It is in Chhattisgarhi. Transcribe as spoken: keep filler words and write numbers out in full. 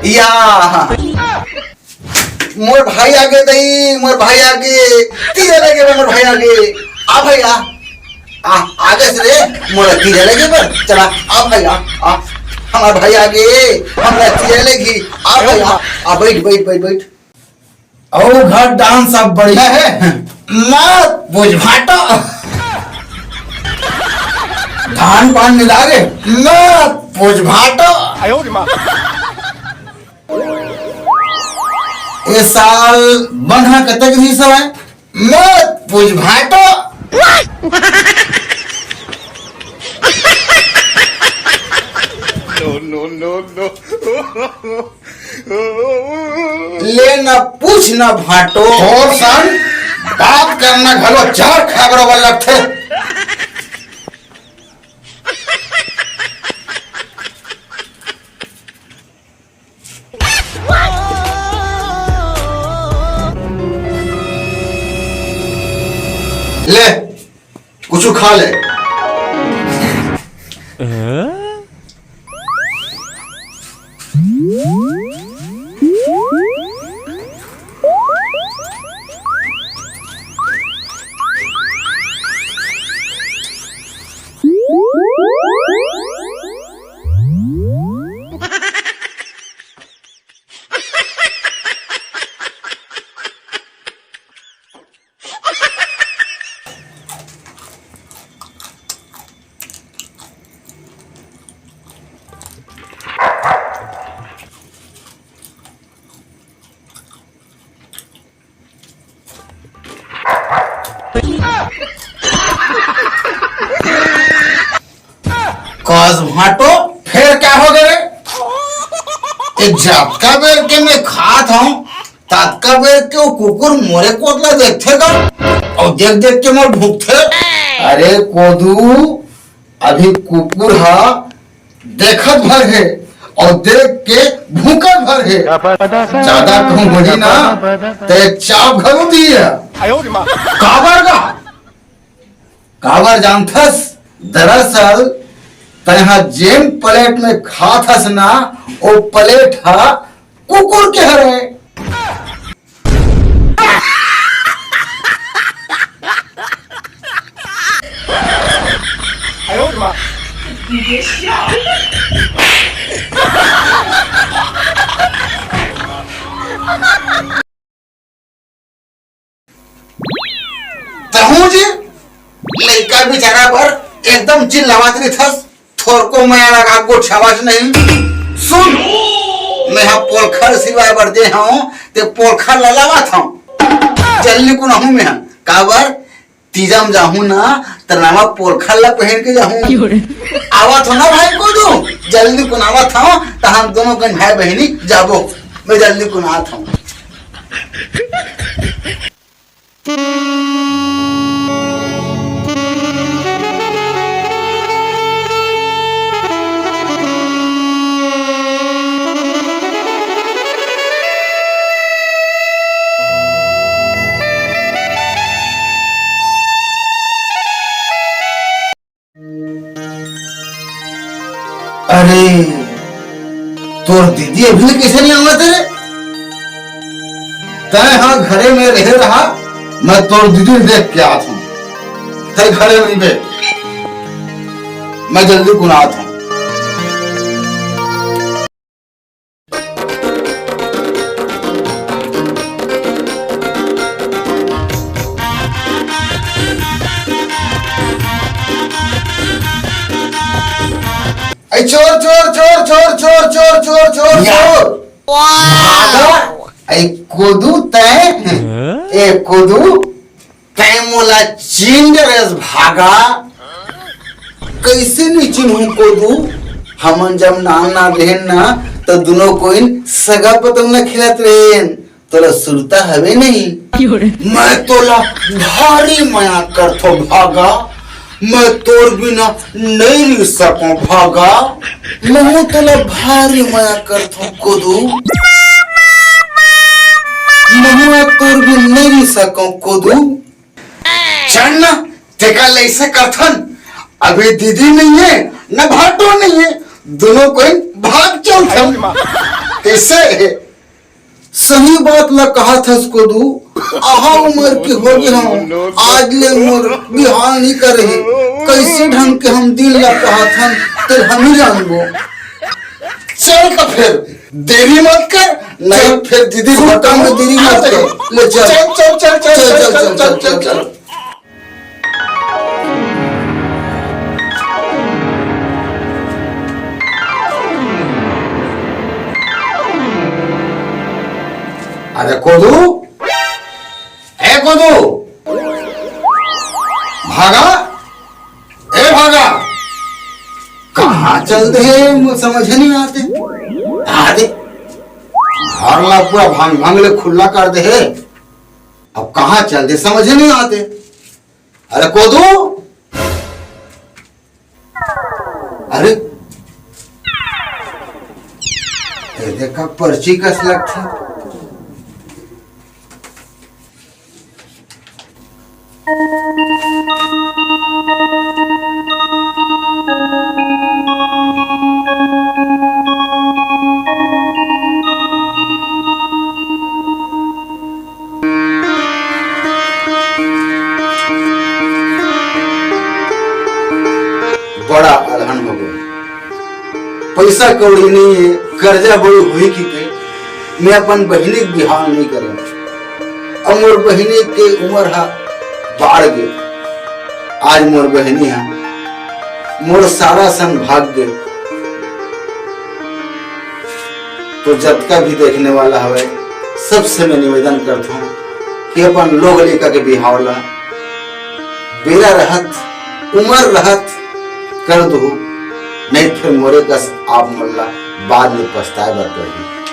या, मोर भाई आगे दई, मोर भाई आगे, तीरे लगे बर मोर भाई आगे। आ भाई आ, आ, आगे से रे, मोर तीरे लगे बर, चला, आ भाई आ, आ, हमार भाई आगे, हमरा तीरे लगी, आ भाई आ, आ बैठ, बैठ, बैठ, बैठ। अउ घर डांस सब बढ़िया है, मत पूछ भाटो। धान पान मिला रे, मत पूछ भाटो। ए साल बन ह कतक रिहिस हवय? मत पूछ भाटो। No, no, no, no। ले न पूछ न भाटो। और सन बात करना घलो जहर खाए बरोबर लगथे। ले, कुछ खा ले। कस भाटो, फेर का हो गे रे? ए, जतका बेर के मैं खात हूँ, ततका बेर के वो कुकुर मोरे कोत ला देखथे का? अउ देख देख के मोर भूखथे। अरे कोदू, अभी कुकुर हा देखत भर हे अउ देख के भूखत भर हे। ज्यादा कहूँ बोली ना, ते चाप घलो दिए। काबर का? काबर जानथस? दरअसल तैं हा जेन प्लेट में खात हस ना, ओ प्लेट हा कुकुर के हरे। तहूँ जी लइका बिचारा बर एकदम चिल्लावत रहिथस, थोरको मया लगा गोठियावस नहीं। सुन, मैं हा पोलखर सिवाय बर दे हूँ, ते पोलखर ला लावत हूँ। जल्दी कुन आहूँ मैं हा, काबर तीजा म जाहूँ ना, त नवा पोलखर ला पहन के जाहूँ। आवत हो ना भाई कोदू, जल्दी कुन आवत हो, त हम दोनों कन भाई बहिनी जाबो। मैं जल्दी कुन आत हूँ। अरे, तोर दीदी अभी ले कइसे नइ आवत रे? तैं हा घरे में रहे रहा, मैं तोर दीदी ल देख के आत हूँ। तैं घरे में रहिबे, मैं जल्दी कुन आत हूँ। ए चोर, चोर, चोर, चोर, चोर, चोर, चोर, चोर, या। चोर। भागा, ए कोदू तैं, ए कोदू, तैं मोला चिन्ह डरेस भागा। कइसे नइ चिन्हूं कोदू? हमन जब नान नान रहेन ना, त दुनों कोइन सगा पतंग ल खेलत रहेन। तोला सुरता हवे नहीं? मैं तोला भारी मया करथों भागा, मैं तोर बिना नइ रह सकंव भागा। महूं तोला भारी मया करथों कोदू, महूं तोर बिना नइ रह सकंव कोदू। चल ना, तेकर ले अइसे करथन, अभी दीदी नइ हे, न भाटो नइ हे, दूनों कोई भाग चलथन। कइसे? सही बात ला कहत हस कोदू, अहा उमर के हो गे हंव, आज ले मोर बिहाव नइ करे हे। कइसे ढंग के हम दिन ला कहत हन, तेला हम ही जानबो। चल त फेर, देरी मत कर, नहीं चल, फेर दीदी खूब भटक काम में देरी मत कर। ले चल। चल, चल, चल, चल, चल, चल, चल, चल, चल, चल, चल। अरे कोदू, ए कोदू, भागा, ए भागा, कहाँ चल दे हे, मोर समझ नइ आते। आते, घर ला पूरा भांग भांग ले खुल्ला कर दे हे। अब कहाँ चल दे, समझ नइ आते। अरे कोदू, अरे, ए देखा पर्ची कस लगथे। बड़ा अलहन हो गे। पइसा कौड़ी नइ हे, करजा बड़ी होही कहिके मैं अपन बहिनी के बिहाव नइ करेंव। अब मोर बहिनी के उमर ह बाढ़ गे। आज मोर बहिनी ह मोर सारा संग भाग गे। तो जतका भी देखने वाला हवय, सबसे मैं निवेदन करथंव कि अपन लोग लइका के बिहाव ला बेरा रहत, उमर रहत कर दो, नहीं फिर मोरे कस आप मन ला बाद में पछताए बर पड़ही।